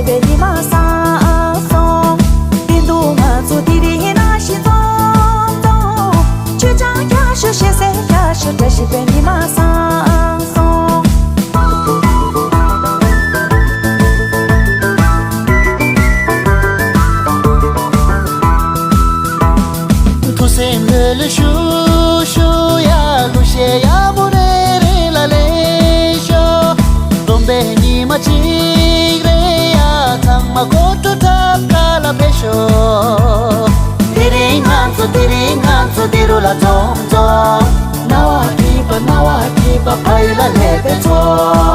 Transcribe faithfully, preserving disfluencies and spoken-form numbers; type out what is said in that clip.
པའི་ཉི་མ་སང་སོང་། དེ་འདུག་ང་ཚོ་དེ་རིང་ན་ཤི་ཙོང་ཙོང་། ཆོས་ཀྱང་རྒྱག་ཤོག་ཤེས་གསལ་རྒྱག་ཤོག་བཀྲ་ཤིས་པའི་ཉི་མ་སང་སོང་། ཐུགས་སེམས་ལྷོད་ལྷོད་ཤུགས་ཤུགས་ཡ། གླུ་གཞས་ཡག་པོ་རེ་རེ་ལ་ལེན་ཤོག་སྟོན་པའི་ཉི་མ་གཅིག་རེ་ཡ། ཚང་མ་སྒོར་བྲོ་འཁྲབ་ག་ལ་ཕེབས་ཤོག་དེ་རིང་ང་ཚོ་དེ་རིང་ང་ཚོ་འདི་རུ་ལ་འཛོམས་འཛོམས། རྣ་བ་སྐྱིད་པ་རྣ་བ་སྐྱིད་པ་ཕ་ཡུལ་ལ་སླེབས་པའི་ཚོགས།